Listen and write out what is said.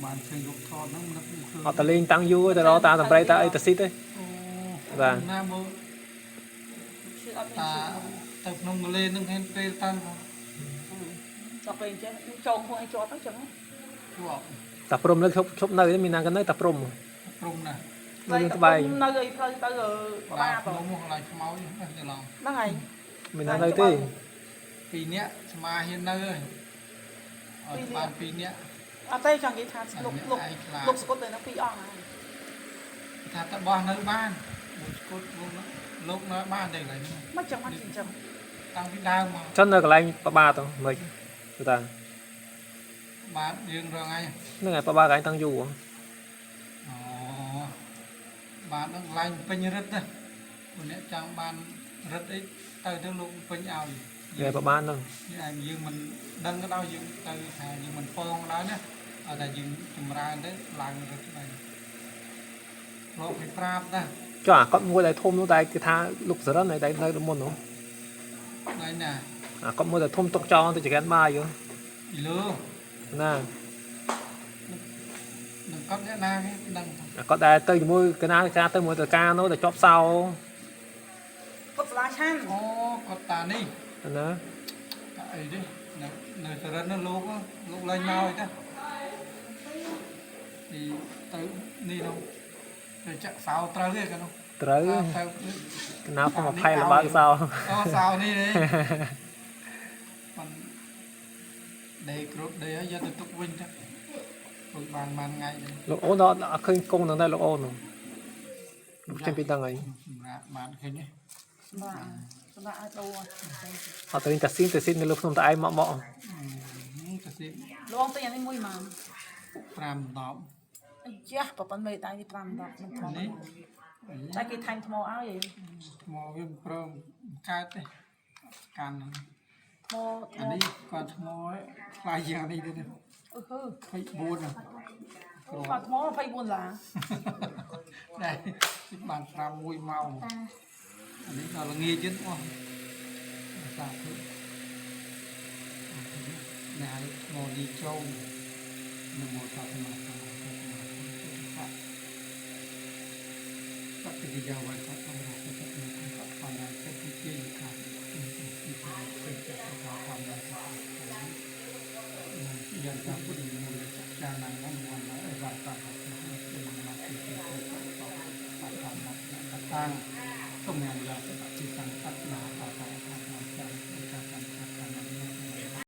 បានឃើញរូបថតហ្នឹងនឹកឃើញ អត់តលេងតាំងយូរទេទៅរកតាមតម្រៃតាអីតស៊ីតទេ អូ បាទ ណាមើល ឈឺអត់មាន តា ឈឺ ទៅក្នុងលេនឹងហ៊ានពេលតាំង ដល់ពេលអញ្ចឹងចងខ្លួនឯងជាប់ទៅអញ្ចឹង ជាប់ តាព្រំលើឈប់ឈប់នៅទេមានណាក៏នៅតាព្រំ ព្រំណាស់ នៅរឿងត្បែង នៅអីផ្លូវទៅ បា បា ទភ្នំកន្លែងខ្មោចហ្នឹងច្រឡំ ហ្នឹងហើយ មានណានៅទេ ពីរនាក់ស្មាហ៊ាននៅហើយឲ្យបានពីរនាក់ អត់ទេចង់និយាយថាលោកលោកលោកស្គុតទៅនឹងពីរអង្គហើយ ថាតបោះនៅបានមួយស្គុតលោកនៅបានទេកន្លែងហ្នឹង មិនចឹងមិនអញ្ចឹង តាំងពីដើមមក ចឹងនៅកន្លែងបបាទៅមិនទៅតា បាទយើងរងថ្ងៃ ហ្នឹងហើយបបាកន្លែងតាំងយូរ អូបាទហ្នឹងកន្លែងពេញរិទ្ធណាព្រោះអ្នកចង់បានរិទ្ធអីទៅទៅលោកពេញឲ្យ គេបបាហ្នឹង នេះឯងយើងមិនដឹងក៏ដោយយើងទៅថាយើងមិនពងដែរណាអត់តែយើងចម្រើនទៅឡើងរិទ្ធដែរលោកគេប្រាប់ណា ចុះអាកត់មួយដែលធំនោះតែគេថាលោកសរិនតែនៅមុននោះ ថ្ងៃណា អាកត់មួយដែលធំទុកចោលទៅចក្រានបាយ អ៊ីលើ ណា នឹងកត់អ្នកណាគេដឹង អាកត់ដែលទៅជាមួយកណាកាទៅមួយតកានោះតែជាប់សោ គាត់ស្លាឆាន អូកត់តានេះ ណា តាអីទេនៅនៅសរិននោះលោកលោកលែងមកអីតាទីទៅនេះនោះទៅចាក់សោត្រូវទេកានោះ ត្រូវ ទៅ កណាផង20លបើកសោ អូសោនេះទេ มันដេគ្រប់ដេហើយយកទៅទុកវិញទៅទុកបានបានថ្ងៃទេ លោកអូនអត់អត់ឃើញកងហ្នឹងដែរលោកអូននោះលោកចេញពីដឹងហើយ សម្រាប់បានឃើញទេ សម្រាប់សម្រាប់ឲ្យដូរ អត់ទៅតាស៊ីនតាស៊ីននៅលើភ្នំតាឯងមកមក អឺទៅស៊ី លងទៅយ៉ាងនេះមួយមក 5 10 អាយ៉ាប្រព័ន្ធមេដៃនេះ5 10មិនថ្ម នេះ តែគេថែមថ្មឲ្យ ថ្មវាមិនព្រមកើតទេកាន់ហ្នឹង ថ្មថ្ម អានេះគាត់ថ្មថ្លៃជាងនេះទៀត អឺហឺ 24ហ្នឹង គាត់ថ្ម24ឡា ដែរបាន5 1ម៉ោងអានេះដល់ល្ងាចទៀតអស់សាធុណាហើយថ្មនេះចូលនមោតស្សៈសម្មាសម្ពុទ្ធស្សៈបតិកិយាវន្តសម្រាប់សត្វមុខកបណ្ដាចិត្តជាកាទីសេចក្ដីធម្មយ៉ាងតាពុទ្ធមូលចចានាងមនអវតតទីមទីទីតតធម្មតតាំងសូមយ៉ាង